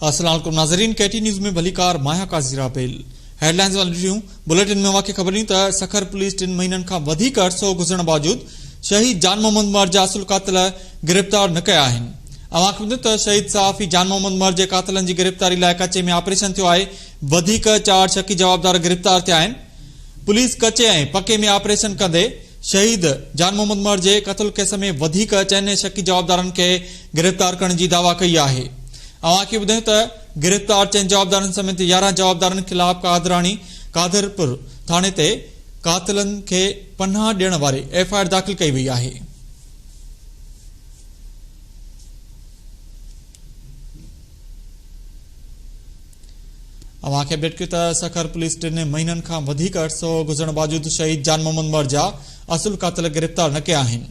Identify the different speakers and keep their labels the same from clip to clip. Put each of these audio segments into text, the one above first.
Speaker 1: السلام عليڪم ناظرين ڪي ٽي نيوز ۾ ڀليڪار مان آهيان قاضي رابيل هيڊلائنز واريون ڏٺيون بليٽن ۾ اوهان کي خبر ڏني ته سکر پوليس ٽن مهينن کان وڌيڪ عرصو گذرڻ باوجود شهيد جان محمد مهر جا اصل قاتل گرفتار نه ڪيا آهن اوهان کي ٻڌايون ته شهيد صحافي جان محمد مهر جي قاتلن جي گرفتاري لاء ڪچي ۾ آپريشن ٿيو آهي وڌيڪ چار شڪي جوابدار گرفتار ٿيا آهن پوليس ڪچي ۽ پڪي ۾ آپريشن ڪندي شهيد جان محمد مهر جي قتل ڪيس ۾ وڌيڪ چئن شڪي جوابدارن کي گرفتار ڪرڻ جي دعويٰ ڪئي آهي. اوهان کي ٻڌايون ته گرفتار چئن جوابدارن سميت 11 جوابدارن خلاف قادراڻي قادرپور ٿاڻي تي قاتلن کي پناهه ڏيڻ واري ايف I R داخل ڪئي وئي آهي. اوهان کي اپڊيٽ ڪيو ته سکر پوليس ٽن مهينن کان وڌيڪ عرصو گذرڻ باوجود شهيد جان محمد مهر جا اصل قاتل گرفتار نه ڪيا آهن.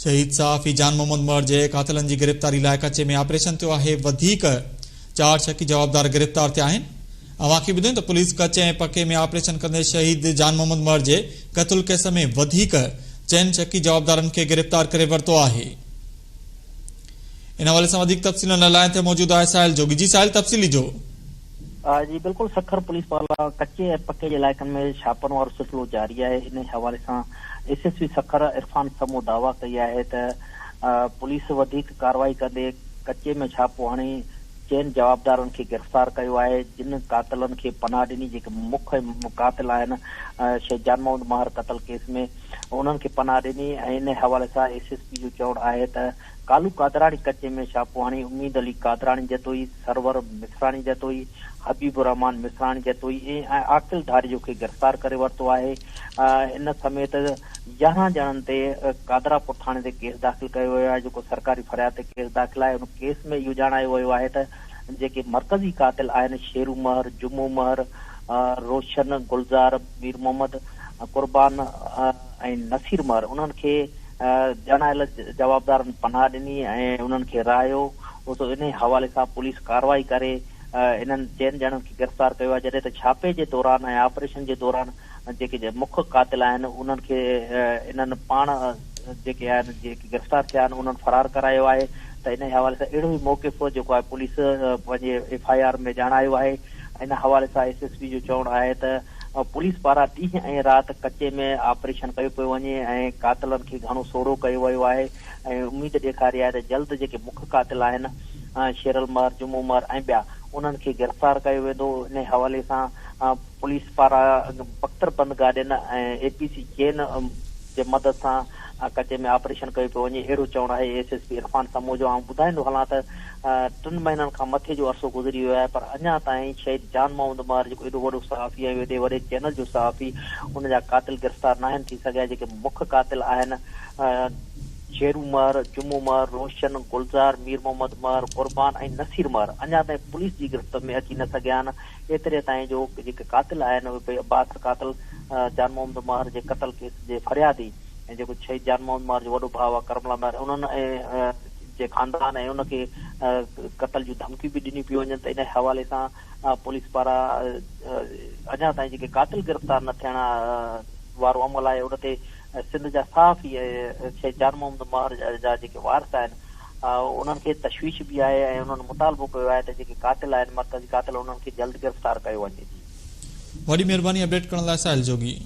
Speaker 1: شهيد صحافي جان محمد مهر جي قاتلن جي گرفتاري لاء ڪچي ۾ آپريشن ٿيو آهي وڌيڪ چار شڪي جوابدار گرفتار ٿيا آهن. اوهان کي ٻڌايون ته پوليس ڪچي ۽ پڪي ۾ آپريشن ڪندي شهيد جان محمد مهر جي قتل ڪيس ۾ وڌيڪ چئن شڪي جوابدارن کي گرفتار ڪري ورتو آهي. ان حوالي سان وڌيڪ تفصيل ان لائين تي موجود آهي ساحل جوڳي جي ساحل تفصيل ڏجو.
Speaker 2: جي بلڪل سکر پوليس پاران ڪچي ۽ پڪي جي علائقن ۾ ڇاپن وارو سلسلو جاري آهي انهي حوالي سان S S P Sukkur Irfan Samoon دعويٰ ڪئي آهي ته پوليس وڌيڪ ڪارروائي ڪندي ڪچي ۾ ڇاپو هڻي چئن جوابدارن کي گرفتار ڪيو آهي جن قاتلن کي پناهه ڏني جيڪي مک قاتل آهن شهيد جان محمد مهر قتل ڪيس ۾ انهن کي پناهه ڏني ۽ ان حوالي سان ايس ايس پي جو چوڻ آهي ته ڪالو قادراڻي ڪچي ۾ ڇاپو هڻي اميد علي قادراڻي جتوئي، سرور مصراڻي جتوئي، حبيب الرحمان مصراڻي جتوئي ۽ عاقل ڌاريجو کي گرفتار ڪري ورتو آهي ان سميت 11 ڄڻن تي قادراپور ٿاڻي تي ڪيس داخل ڪيو ويو آهي جيڪو سرڪاري فرياد تي ڪيس داخل آهي ان ڪيس ۾ اهو ڄاڻايو ويو آهي ته جيڪي مرڪزي قاتل آهن شيرو مهر، جمعو مهر، روشن، گلزار، مير محمد، قربان ۽ نصير مهر انهن کي ڄاڻايل جوابدارن پناهه ڏني ۽ انهن کي رهايو هو سو انهي حوالي سان پوليس ڪارروائي ڪري انهن چئن ڄڻن کي گرفتار ڪيو آهي جڏهن ته ڇاپي جي دوران ۽ آپريشن جي دوران جيڪي مک قاتل آهن انهن کي انهن پاڻ جيڪي آهن جيڪي گرفتار ٿيا آهن انهن فرار ڪرايو آهي ته انهي حوالي سان اهڙو ئي موقف جيڪو آهي پوليس پنهنجي ايف I R ۾ ڄاڻايو آهي ان حوالي سان ايس ايس پي جو چوڻ آهي ته پوليس پاران ڏينهن ۽ رات ڪچي ۾ آپريشن ڪيو پيو وڃي ۽ قاتلن کي گهڻو سوڙهو ڪيو ويو آهي ۽ اميد ڏيکاري آهي ته جلد جيڪي مک قاتل آهن شيرل مهر، جمعو مهر ۽ ٻيا انهن کي گرفتار ڪيو ويندو انهي حوالي سان پوليس پاران بڪتر بند گاڏين ۽ اي پي سي چين جي مدد سان ڪچي ۾ آپريشن ڪيو پيو وڃي اهڙو چوڻ آهي S S P Irfan Samoon جو آئون ٻڌائيندو هلان ته ٽن مهينن کان مٿي جو عرصو گذري ويو آهي پر اڃا تائين شهيد جان محمد مهر جيڪو ايڏو وڏو صحافي ۽ ايڏي وڏي چينل جو صحافي ان جا قاتل گرفتار ناهن ٿي سگهيا جيڪي مک قاتل آهن شيرو مهر، جمعو مهر، روشن، گلزار، مير محمد مهر، قربان ۽ نصير مهر اڃا تائين پوليس جي گرفت ۾ اچي نه سگهيا آهن ايتري تائين جو جيڪي قاتل آهن اهي پئي عباس قاتل جان محمد مهر جي قتل ڪيس جي فريادي ۽ جيڪو شهيد جان محمد مهر جو وڏو ڀاء آهي ڪرم الله مهر انهن جي خاندان ۽ ان کي قتل جون ڌمڪيون به ڏنيون پيون وڃن ته ان حوالي سان پوليس پاران اڃا تائين جيڪي قاتل گرفتار نه ٿيڻ وارو عمل آهي ان تي سنڌ جا صحافي ۽ شهيد جان محمد مهر جا جيڪي وارث آهن انهن کي تشويش به آهي ۽ انهن مطالبو ڪيو آهي ته جيڪي قاتل آهن مرڪزي قاتل انهن کي جلد گرفتار ڪيو وڃي جي.
Speaker 1: وڏي مهرباني اپڊيٽ ڪرڻ لاء ساحل جوڳي.